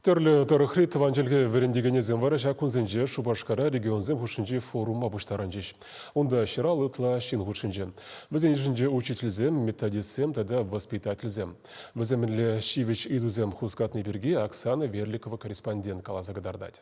Тӗрлӗ тӑрӑхри тӑван чӗлхе вӗрентекенӗсем вара ҫак кунсенче Шупашкара регионсем хушшинчи форума пуҫтарӑнчӗҫ. Унта ҫӑрал ытла ҫын хутшӑнчӗ. Вӗсен йышӗнче учительсем, методистсем тата воспитательсем. Вӗсем мӗнле ҫивӗч ыйтусем хускатни пирки Оксана Верликова корреспондент каласа кӑтартать.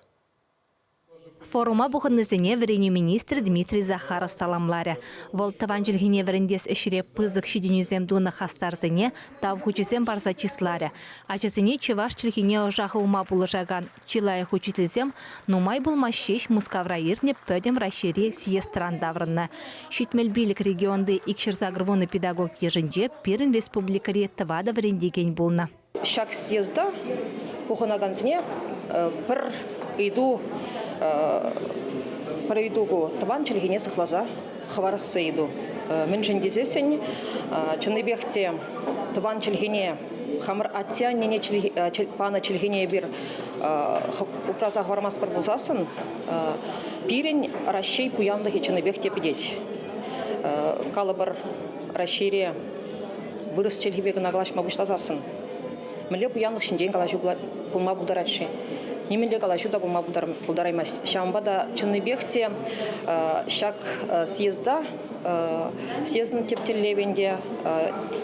Форума пухӑннисене вӗренӳ министрӗ Дмитрий Захаров саламларӗ. Вӑл тӑван чӗлхене вӗрентес ӗҫре пысӑк ҫитӗнӳсем тунӑ хастарсене тав хучӗсем парса чысларӗ. Ачасене чӑваш чӗлхине ӑша хывма пулӑшакан чи лайӑх учительсем нумай пулмасть ҫеҫ Мускавра иртнӗ Пӗтӗм Раҫҫейри съездран таврӑннӑ. 75 регионти 280 педагог йышӗнче пирӗн республикӑри тӑватӑ вӗрентекен пулнӑ. Ҫак съезда пухӑнакансене пӗр ыйту пӗр ыйту ку тӑван чӗлхене сыхласа хӑварасси ыйту. Мӗншӗн тесессӗн чӑннипех те тӑван чӗлхене хамӑр атте-аннене панӑ чӗлхене эпир упраса хӑвармастпӑр пулсассӑн пирӗн Раҫҫей пуянлӑхӗ чӑннипех те пӗтет. Калӑпӑр, Раҫҫейре вырӑс чӗлхипе кӑна калаҫма пуҫласассӑн мӗнле пуянлӑх ҫинчен калаҫу пулма пултарать-ши? Нимӗнле калаҫу та пулма пултараймасть. Ҫавӑнпа та чӑннипех те ҫак съезда съездӑн тӗп тӗллевӗ ӗнтӗ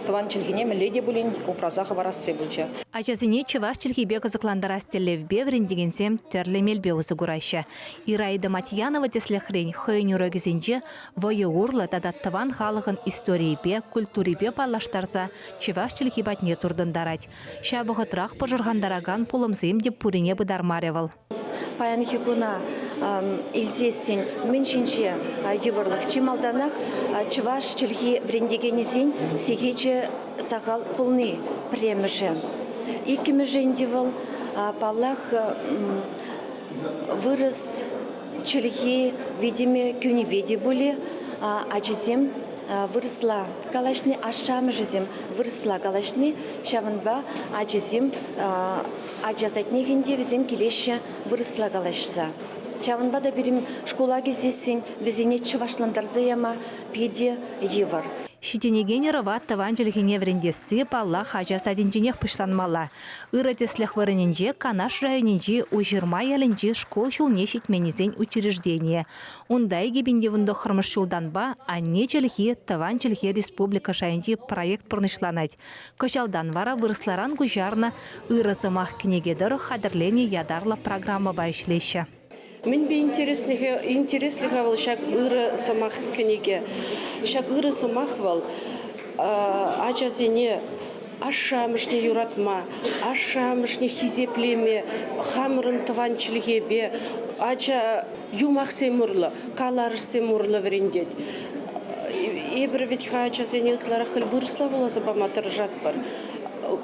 тӑван чӗлхене мӗнле те пулин упраса хӑварасси пулчӗ. Ачасене чӑваш чӗлхипе кӑсӑклантарас тӗллевпе вӗрентекенсем тӗрлӗ мелпе усӑ кураҫҫӗ. Ираида Матьянова тӗслӗхрен хӑйӗн урокӗсенче Вӑйӑ урлӑ тата тӑван халӑхӑн историйӗпе, культурипе паллаштарса чӑваш чӗлхи патне туртӑнтарать. Ҫав вӑхӑтрах пӑшӑрхантаракан пулӑмсем те пуррине пытармарӗ вӑл. Паянхи куна илсессӗн мӗн ҫинче йывӑрлӑх? Чи малтанах чӑваш чӗлхи вӗрентекенӗсен сехечӗ сахал пулни пӗрремӗшӗ. Иккӗмӗшӗ ӗнтӗ вӑл, паллах, вырӑс чӗлхи витӗмӗ кӳнипе те пулӗ ачасем вырӑсла калаҫни, ашшӗ-амӑшӗсем вырӑсла калаҫни, ҫавӑнпа ачасем ача садне ӗнтӗ вӗсем килеҫҫӗ вырӑсла калаҫса. Ҫавӑнпа та пирӗн шкула килсессӗн вӗсене чӑвашлантарса яма питӗ йывӑр. Ҫитӗнекен ӑрӑва тӑван чӗлхене вӗрентесси, паллах, ача садӗнченех пуҫланмалла. Ырӑ тӗслӗх вырӑнӗнче Канаш районӗнчи Уҫырма ялӗнчи шкул ҫулне ҫитменнисен учрежденийӗ. Унта 2019 ҫултанпа «Анне чӗлхи, тӑван чӗлхе» республика шайӗнчи проект пурнӑҫланать. Кӑҫалтан вара вырӑсларан куҫарнӑ «Ырӑ сӑмах» кӗнеке тӑрӑх хатӗрленӗ ятарлӑ программӑпа ӗҫлеҫҫӗ. Мӗнпе интереслӗ-ха вӑл ҫак ырӑ сӑмах кӗнеке? Ҫак ырӑ сӑмах вӑл ачасене ашшӗ-амӑшне юратма, ашшӗ-амӑшне хисеплеме, хамӑрӑн тӑван чӗлхепе ача юмахсем урлӑ, каларӑшсем урлӑ вӗрентет. Эпир вӗт-ха ачасене ытларах халь вырӑсла вуласа пама тӑрӑшатпӑр.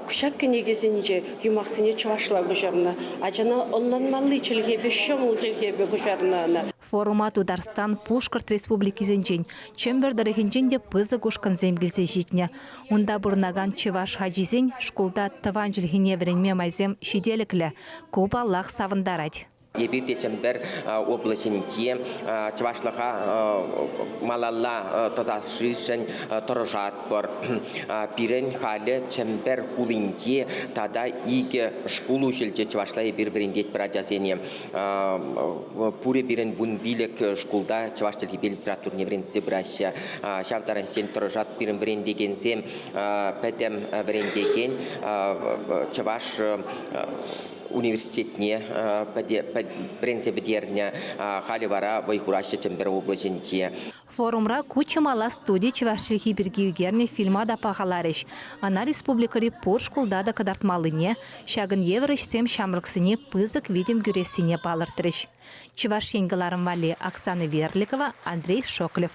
Ҫак кӗнекесенче юмахсене чӑвашла куҫарнӑ. Ачана ӑнланмалли чӗлхепе, ҫӑмӑл чӗлхепе куҫарнӑ ӑна. Форума Тутарстан, Пушкӑрт республикисенчен, Чӗмпӗр тӑрӑхӗнчен те пысӑк ушкӑнсем килсе ҫитнӗ. Унта пурӑнакан чӑваш ачисен шкулта тӑван чӗлхене вӗренме майсем ҫителӗклӗ. Ку, паллах, савӑнтарать. Эпир те Чӗмпӗр облаҫӗнче чӑвашлӑха малалла тӑсассишӗн тӑрӑшатпӑр. Пирӗн халӗ Чӗмпӗр хулинче тата икӗ шкул уҫӑлчӗ чӑвашла эпир вӗрентетпӗр ачасене. Пурӗ пирӗн 15 шкулта чӑваш чӗлхипе литературине вӗрентсе пыраҫҫӗ. Ҫав таранччен тӑрӑшат пирӗн вӗрентекенсем, пӗтӗм вӗрентекен чӑваш университетне вӗренсе пӗтернӗ. Халӗ вара вӑй хураҫҫӗ Чӗмпӗр облаҫӗнче. Форумра ку чӑмала студи чӑваш чӗлхи пирки ӳкернӗ фильма та пахаларӗҫ. Ӑна республикӑри пур шкулта та кӑтартмаллине, ҫакӑн евӗр ӗҫсем ҫамрӑксене пысӑк витӗм кӳрессине палӑртрӗҫ. Чӑваш Ен кӑларӑм валли Оксана Верликова, Андрей Шоклев.